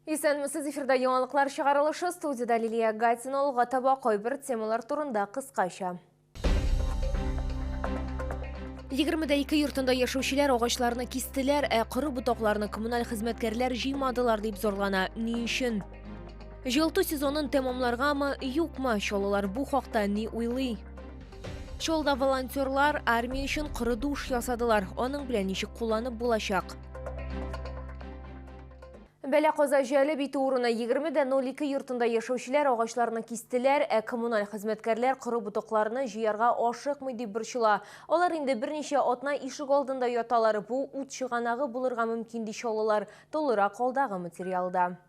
Исәнмесез, эфирда яңалыклар чыгарылышы, студияда Лилия Гатина. Алга таба кайбер темалар турында кыскача. 22 йортында яшәүчеләр агачларны кистеләр, ә коры ботакларны коммуналь хезмәткәрләр җыймадылар дип зарлана. Ни өчен? Җылыту сезонын тәмамларгамы, юкмы? Чаллылар бу хакта ни уйлый? Чаллыда волонтерлар армия өчен коры душ ясадылар. Аның белән ничек кулланып булачак? Бәла-каза җәлеп итү урыны 20.02 йортында яшәүчеләр агачларны кистеләр, ә коммуналь хезмәткәрләр коры ботакларны җыярга ашыкмый дип борчыла. Алар инде берничә атна ишек алдында яталар. Бу ут чыганагы булырга мөмкин, ди чаллылар. Тулырак алдагы материалда.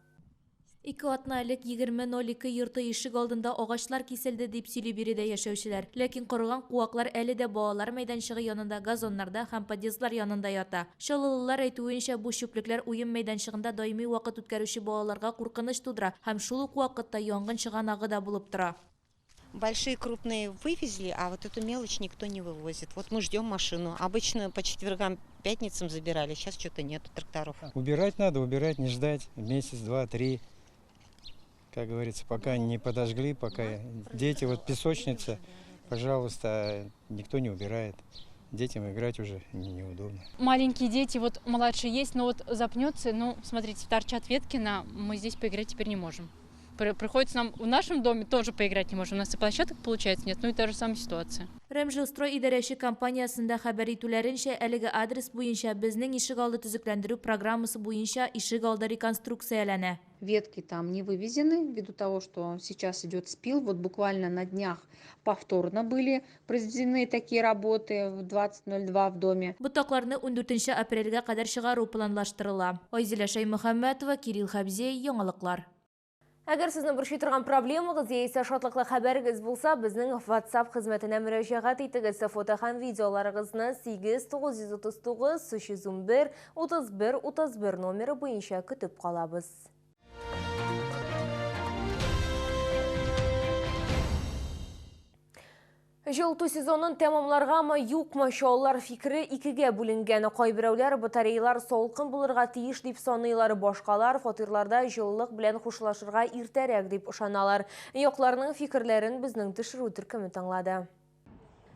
2 атна элек 20.02 йорты ишек алдында агачлар киселде, дип сөйли биредә яшәүчеләр. Ләкин корыган куаклар әле дә балалар мәйданчыгы янында, газоннарда һәм подъездлар янында ята. Чаллылылар әйтүенчә, бу чүплекләр уен мәйданчыгында даими вакыт үткәрүче балаларга куркыныч тудыра һәм шул ук вакытта янгын чыганагы да булып тора. Большие, крупные вывезли, а вот эту мелочь никто не вывозит. Вот мы ждем машину. Обычно по четвергам, пятницам забирали, сейчас что-то нету тракторов. Убирать надо, убирать, не ждать. Месяц, два, три. Как говорится, пока не подожгли, пока дети, вот песочница, пожалуйста, никто не убирает. Детям играть уже неудобно. Маленькие дети, вот младшие есть, но вот запнется, смотрите, торчат ветки, мы здесь поиграть теперь не можем. Приходится нам в нашем доме тоже поиграть не можем. У нас и площадок, получается, нет, и та же самая ситуация. Ремжилстрой идарәче компаниясендә хәбәр итүләренчә, әлеге адрес буенча безнең ишек алды төзекләндерү программасы буенча ишек алды реконструкцияләнә. Ветки там не вывезены, ввиду того, что сейчас идет спил. Вот буквально на днях повторно были произведены такие работы в 20:02 в доме. Ботакларны 14 апрельгә кадәр чыгару планлаштырыла. Айзилә Шәймөхәммәтова, Кирилл Хәбзей, яңалыклар. Әгәр сезне борчый торган проблемагыз яисә шатлыклы хәбәрегез булса, безнең WhatsApp хезмәтенә мөрәҗәгать итегез. Фото һәм видеоларыгызны 8 939 311 31 31 номеры буенча көтеп калабыз. Җылыту сезонын тәмамларгамы, юкмы, чаллылар фикере икегә бүленгән. Кайберәүләр батареялар салкын булырга тиеш дип саныйлар, башкалар фатирларда җылылык белән хушлашырга иртәрәк дип ышаналар. Якларның фикерләрен безнең төшерү төркеме тыңлады.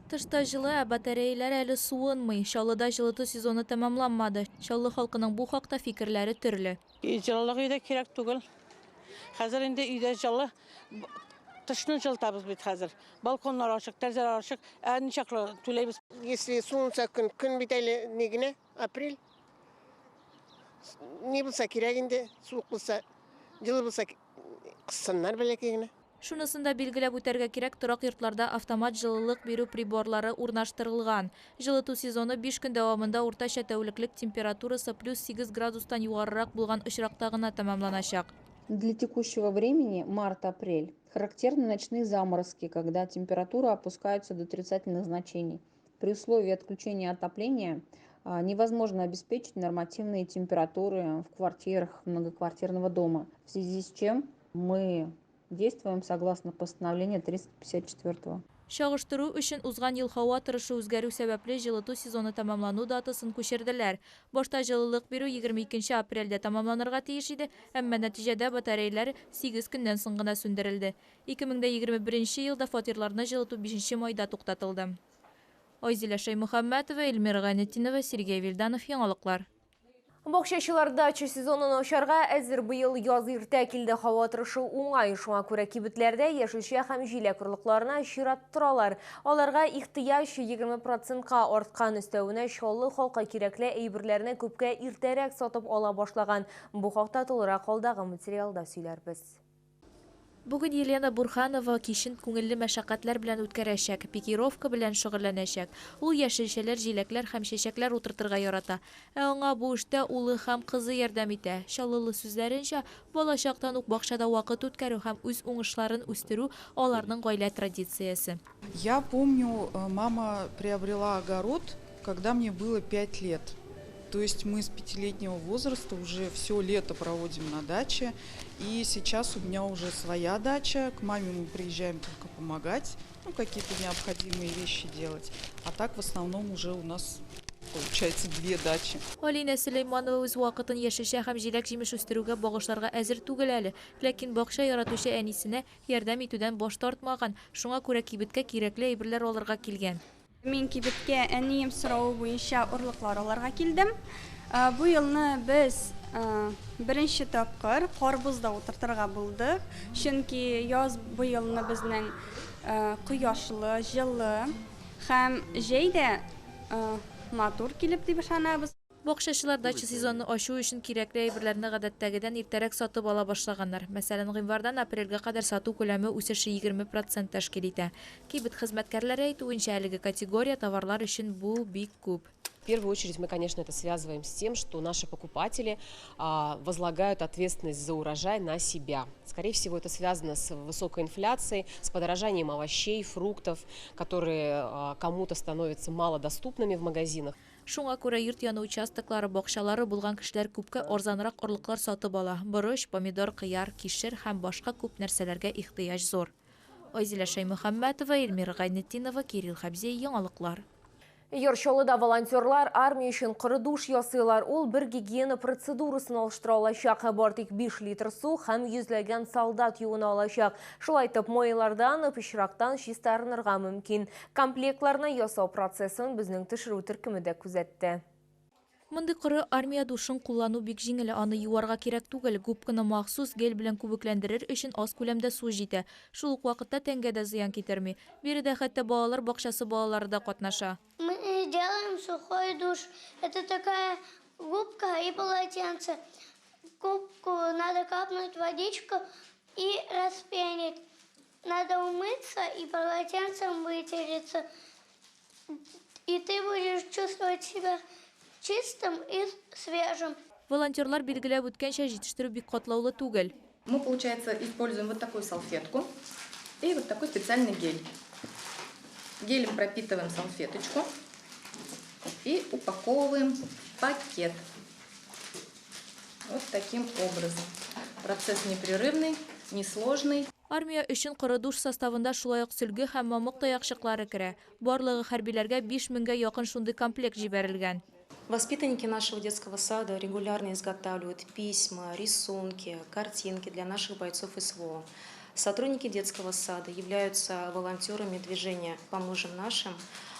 Тышта җылы, ә батареялар әле суынмый. Чаллыда җылыту сезоны тәмамланмады. Чаллы халкының бу хакта фикерләре төрле. Җылылык өйдә кирәк түгел. Хәзер инде өйдә җылы. Тышны җылытабыз бит хәзер. Балконнар ачык, тәрәзәләр ачык. Ә ничаклы түләйбез? Если суынса көн, көн бит әле ни генә, апрель. Ни булса кирәк инде, суык булса, җылы булса кыссыннар бәләкәй генә. Шунысын да билгеләп үтәргә кирәк, торак йортларда автомат җылылык бирү приборлары урнаштырылган. Җылыту сезоны 5 көн дәвамында уртача тәүлеклек температурасы плюс 8 градустан югарырак булган очракта гына тәмамланачак. Для текущего времени, март-апрель, характерны ночные заморозки, когда температура опускается до отрицательных значений. При условии отключения отопления невозможно обеспечить нормативные температуры в квартирах многоквартирного дома, в связи с чем мы действуем согласно постановлению 354. Чагыштыру өчен узган ел һава торышы үзгәрү сәбәпле җылыту сезоны тәмамлану датасын күчерделәр. Башта җылылык бирү 22 апрельдә тәмамланырга тиеш иде, әмма нәтиҗәдә батареялар 8 көннән соң гына сүндерелде. 2021 елда фатирларны җылыту 5 майда туктатылды. Айзилә Шәймөхәммәтова, Эльмира Гайнетдинова, Сергей Вильданов, яңалыклар. Бакчачылар дача сезонын ачарга әзер. Быел яз иртә килде, һава торышы уңай. Шуңа күрә кибетләрдә яшелчә һәм җиләк орлыкларына чират торалар. Аларга ихтыяҗ 20%-ка арткан, өстәвенә Чаллы халкы кирәкле әйберләрне күпкә иртәрәк сатып ала башлаган. Бу хакта тулырак алдагы материалда сөйләрбез. Бүген Елена Бурханова кичен күңелле мәшәкатьләр белән үткәрәчәк, пикировка белән шөгыльләнәчәк. Ул яшелчәләр, җиләкләр һәм чәчәкләр утыртырга ярата. Ә аңа бу эштә улы һәм кызы ярдәм итә. Чаллылы сүзләренчә, балачактан ук бакчада вакыт үткәрү һәм үз уңышларын үстерү аларның гаилә традициясе. Я помню, мама приобрела огород, когда мне было 5 лет. То есть мы с 5-летнего возраста уже все лето проводим на даче. И сейчас у меня уже своя дача. К маме мы приезжаем только помогать, какие-то необходимые вещи делать. А так в основном уже у нас Получается, 2 дачи. Алина Сөләйманова үз вакытын яшелчә һәм җиләк-җимеш үстерүгә багышларга әзер түгел әле. Ләкин бакча яратучы әнисенә ярдәм итүдән баш тартмаган. Шуңа күрә кибеткә кирәкле әйберләр алырга килгән. Мин кибеткә әнием соравы буенча орлыклар алырга килдем. Бу елны без беренче тапкыр карбыз да утыртырга булдык. Чөнки яз бу елны безнең кояшлы, җылы һәм җәй дә матур килеп дип ышанабыз. Бакчачылар дача сезонын ачу өчен кирәкле әйберләрне гадәттәгедән иртәрәк сатып ала башлаганнар. Мәсәлән, гыйнвардан апрельгә кадәр сату күләме үсеше 20% тәшкил итә. Кибет хезмәткәрләре әйтүенчә, әлеге категория товарлар өчен бу бик күп. В первую очередь мы, конечно, это связываем с тем, что наши покупатели возлагают ответственность за урожай на себя. Скорее всего, это связано с высокой инфляцией, с подорожанием овощей, фруктов, которые кому-то становятся малодоступными в магазинах. Шуңа күрә йорт яны участоклары, бакчалары булган кешеләр күпкә арзанрак орлыклар сатып ала. Борыч, помидор, кыяр, кишер һәм башка күп нәрсәләргә ихтыяҗ зур. Айзилә Шәймөхәммәтова, Эльмира Гайнетдинова, Кирилл Хәбзей, Яңалыклар. Яр Чаллыда волонтерлар армия өчен коры душ ясыйлар. Ул бер гигиена процедурасын алыштыра алачак. Бар тик 5 литр су һәм йөзләгән солдат юына алачак. Шулай итеп, майлардан, пычрактан чистарынырга мөмкин. Комплектларны ясау процессын безнең төшерү төркеме дә күзәтте. Мондый коры армия душын куллану бик җиңел, аны юарга кирәк түгел. Губканы махсус гель белән күбекләндерер өчен аз күләмдә су җитә. Шул ук вакытта тәнгә дә зыян китерми. Биредә хәтта балалар бакчасы балалары да катнаша. Мы делаем сухой душ. Это такая губка и полотенце. Губку надо капнуть водичку и распенить. Надо умыться и полотенцем вытереться. И ты будешь чувствовать себя чистым и свежим. Волонтерлар билгеләп үткәнчә, җитештерү бик катлаулы түгел. Мы, получается, используем вот такую салфетку и вот такой специальный гель. Гелем пропитываем салфеточку и упаковываем в пакет. Вот таким образом. Процесс непрерывный, несложный. Армия өчен коры душ составында шулай ук сөлге һәм мамык таякчыклары керә. Барлыгы хәрбиләргә 5000гә якын шундый комплект җибәрелгән. Воспитанники нашего детского сада регулярно изготавливают письма, рисунки, картинки для наших бойцов СВО. Сотрудники детского сада являются волонтерами движения «Поможем нашим».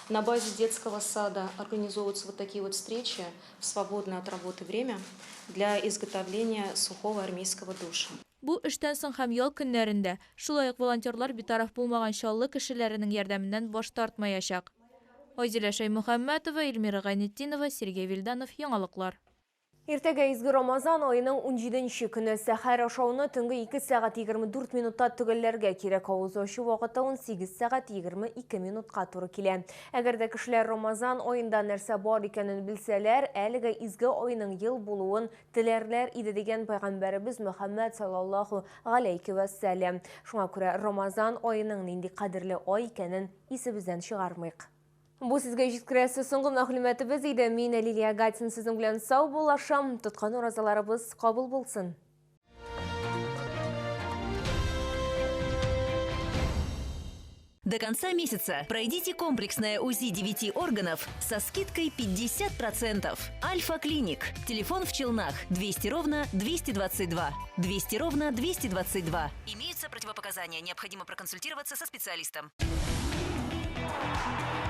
На базе детского сада организовываются вот такие вот встречи в свободное от работы время для изготовления сухого армейского душа. Бу эштән соң һәм ял көннәрендә шулай ук волонтерлар битараф булмаган Чаллы кешеләренең ярдәменнән баш тартмаячак. Айзилә Шәймөхәммәтова, Эльмира Гайнетдинова, Сергей Вильданов, Яңалыклар. Иртәгә изге Рамазан айының 17 көне. Сәхәр ашауны төнге 2 сәгать 24 минутта төгәлләргә кирәк. Авыз ачу вакыты 18 сәгать 22 минутка туры килә. Әгәр дә кешеләр Рамазан аенда нәрсә бар икәнен белсәләр, әлеге изге айның ел булуын теләрләр иде дигән пәйгамбәребез Мөхәммәд саллаллаһу галәйһи вә сәлләм. Шуңа күрә Рамазан аеның нинди кадерле ай икәнен исебездән чыгармыйк. Бу сезгә җиткерәсе соңгы мәгълүматыбыз иде. Мин Лилия Гатин сезнең белән сау булашам. Тоткан уразаларыбыз кабул булсын. До конца месяца пройдите комплексное УЗИ 9 органов со скидкой 50%. Альфа-клиник. Телефон в Челнах 200 ровно 222. 200 ровно 222. Имеются противопоказания. Необходимо проконсультироваться со специалистом.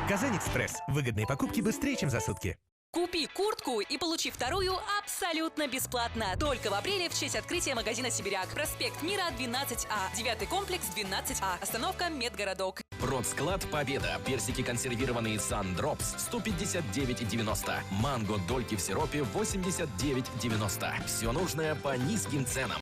Казань-Экспресс. Выгодные покупки быстрее, чем за сутки. Купи куртку и получи вторую абсолютно бесплатно. Только в апреле в честь открытия магазина «Сибиряк». Проспект Мира, 12А. 9 комплекс, 12А. Остановка «Медгородок». Продсклад «Победа». Персики консервированные «Сандропс» 159,90. Манго дольки в сиропе 89,90. Все нужное по низким ценам.